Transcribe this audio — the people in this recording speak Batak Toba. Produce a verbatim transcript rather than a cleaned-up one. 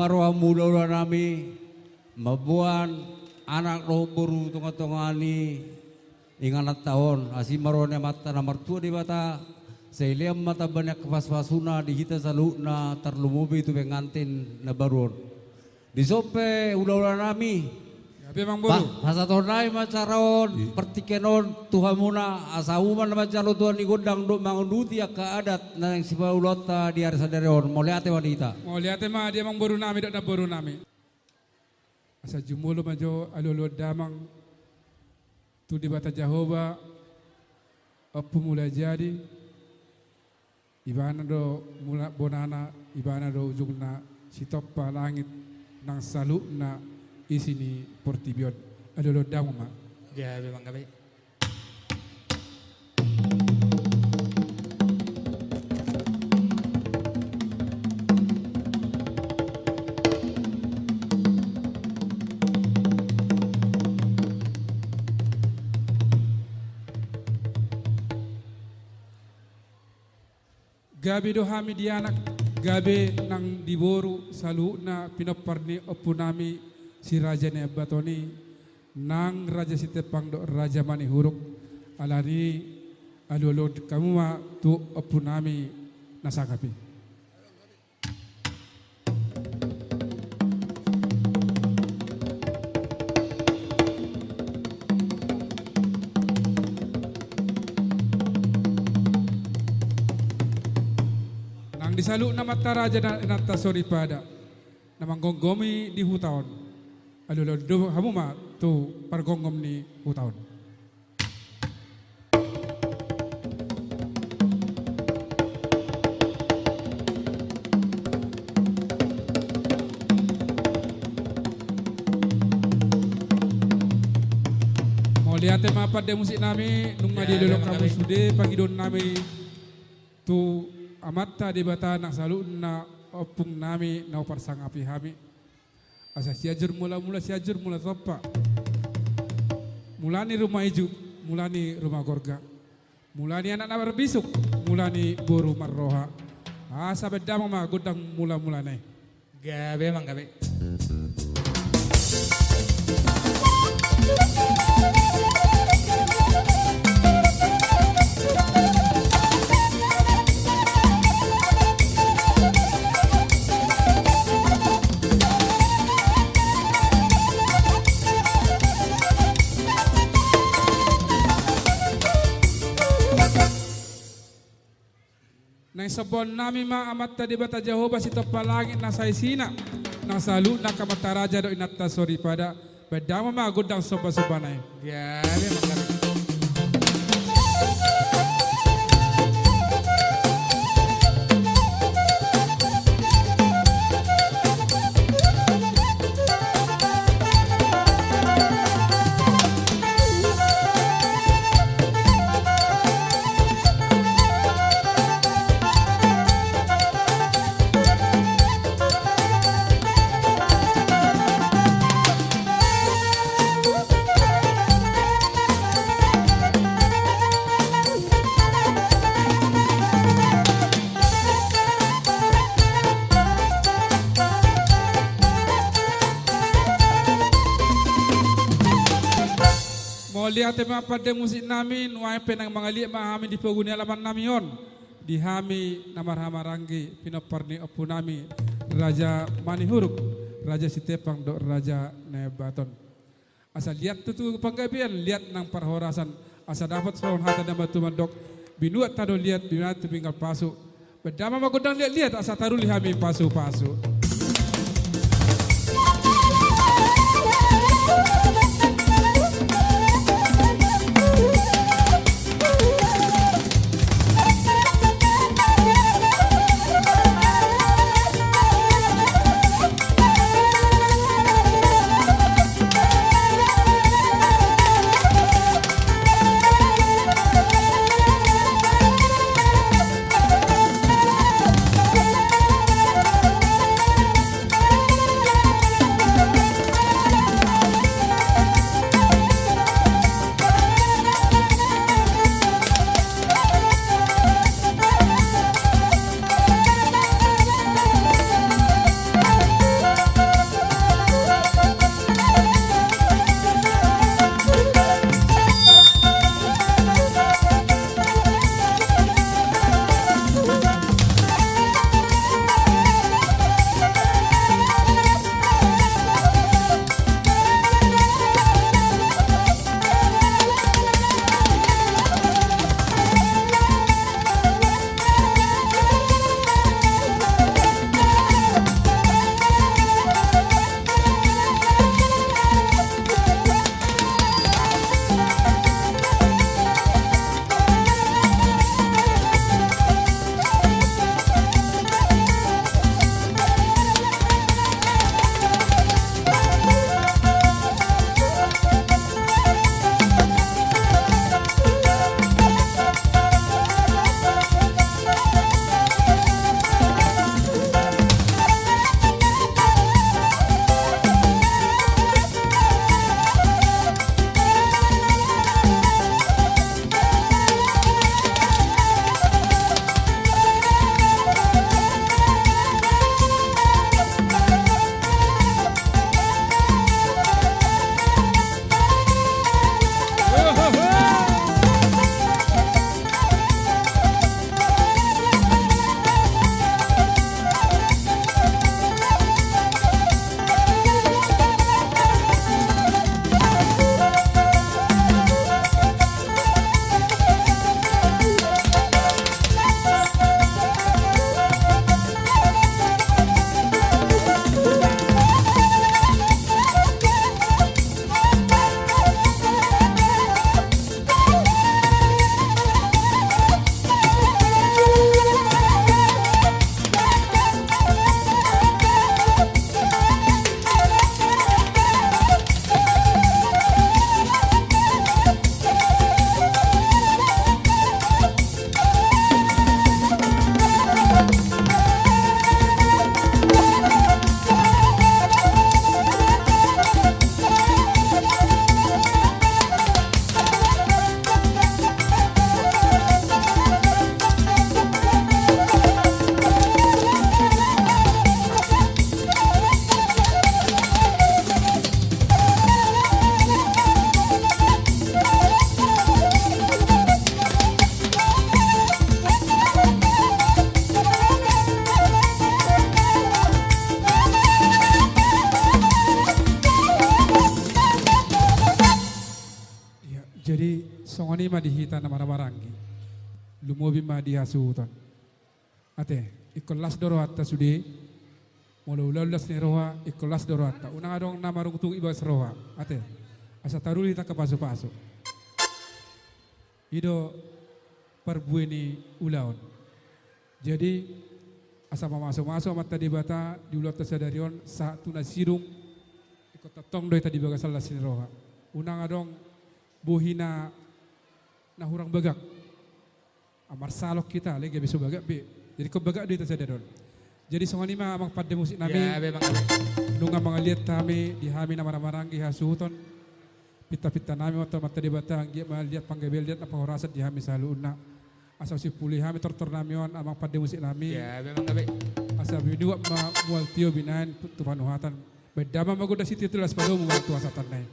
rohamu hulahula nami, mamboan anak dohot boru tongatonga ni ingananta on, asi ma roha ni Amanta na martua Debata, sai lean ma tamba ni angka pasupasuna di hita saluhutna, tarlumobi tu pengantin na baru on. Dison pe hulahula nami. Gabe amang boru. Ba, pasahaton nami ma acara on, i, partingkian on tu hamuna, asa hamu ma na manjalo tuan ni gondang dohot manguduti angka adat na naeng sipaulaonta di ari sadari on. Mauliate ma di hita. Mauliate ma di amang boru nami dohot namboru nami. Asa jumolo ma jo alualuhon damang tu Debata Jahowa, Ompu Mulajadi, Ibana do mula bonana, Ibana do ujungna, sitompa langit nang saluhutna isi ni portibi on. Alualuhon damang ma. Gabe amang, gabe. Gabe do hami di anak, gabe nang di boru, saluhutna pinompar ni ompu nami si Raja Nabaton i, nang Raja Sitepang dohot Raja Manihuruk. Alani i alualuhon hamu ma tu ompu nami na sangap i. Nang di saluhutna amanta raja dohot inanta soripada na manggomgomi di huta on, alualuhon do hamu ma tu pargomgom ni huta on. Mauliate ma pande musik nami, nunga dielolok hamu sude pangidoan nami tu Amanta Debata nang saluhutna ompung nami na huparsangapi hami. Asa Sianjur Mulamula, Sianjur Mula Tompa. Mula ni ruma ijuk, mula ni ruma gorga. Mula ni anak na marbisuk, mula ni boru marroha. Asa bahen damang ma gondang mulamulana i. Gabe amang, gabe. Naeng sombaon nami ma Amanta Debata Jahowa sitompa langit na saisina, nang saluhutna angka amanta raja dohot inanta soripada, bahen damang ma gondang sombasombana i. Gabe amang, gabe. Mauliate ma pande musik nami, nuaeng pe naeng mangaliat ma hami di pogu ni alaman nami on. Di hami na marhahamaranggi, pinompar ni ompu nami Raja Manihuruk, Raja Sitepang dohot Raja Nabaton. Asa liat tutu panggabean, liat nang parhorasan, asa dapot songon hata ni na tubu mandok, binuat tano liat, binuat tu pinggan pasu. Bahen damang ma gondang liat-liat, asa taruli hami pasu-pasu. Songon i ma di hita na marhahamaranggi. Lumobi ma di hasuhuton. Ate, ingkon las do rohanta sude. Molo ulaon las ni roha, ingkon las do rohanta. Unang adong na marungutungut i bagas roha. Ate, asa taruli hita angka pasupasu. I do parbue ni ulaon. Jadi, asa mamasumasu Amanta Debata di ulaonta sadari on, sahat tu na sidung, ingkon tongtong do hita di bagasan las ni roha. Unang adong bohi na, na hurang bagak. Marsalok hita, alai gabe so bagak be. Jadi ingkon bagak do hita sadari on. Jadi songon i ma amang pande musik nami. Ya, memang. Nunga mangaliat hami, di hami na marhahamaranggi hasuhuton. Pintapinta nami ma tu Amanta Debata, anggiat ma liat panggabean, liat na parhorasan di hami saluhutna. Asa usimpuli hami tortor nami on, amang pande musik nami. Ya, memang, gabe. Asa binuat ma mual tio binaen tu panuhatan. Baen damang ma gondang sitio, tu las padomu ma tu hasahatan na i.